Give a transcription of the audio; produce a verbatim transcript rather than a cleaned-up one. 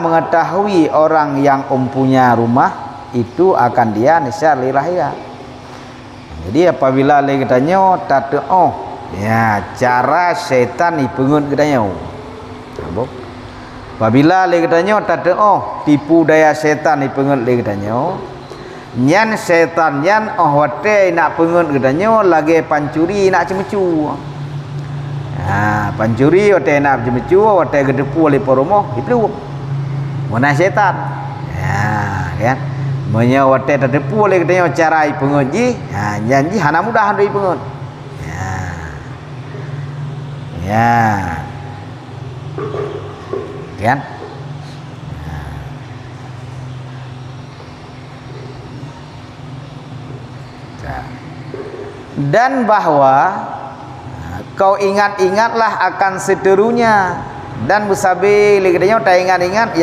mengetahui orang yang mempunyai rumah, itu akan dia nisya lé rahasia. Jadi, apabila lé geutanyoe tateuoh, ya, cara syaitan ipeungeut geutanyoe. Apabila lé geutanyoe tateuoh tipu daya syaitan ipeungeut lé geutanyoe, nyan syaitan nyan óh watée nak peungeut geutanyoe lagée pancuri nak ceumeucue. Ha, pancuri watée nak ceumeucue, watée geuteupeue lé po rumoh, iplueng. Meunan syaitan. Ha, kan? Meunyoe watée tateupeue lé geutanyoe cara ipeungeut jih, ha, nyan jih hana mudah untuk ipeungeut. Ha. Ya. Kan? Ha. Dan bahwa, ha, kau ingat-ingatlah akan seterunya, dan beusabe lé geutanyoe taingat-ingat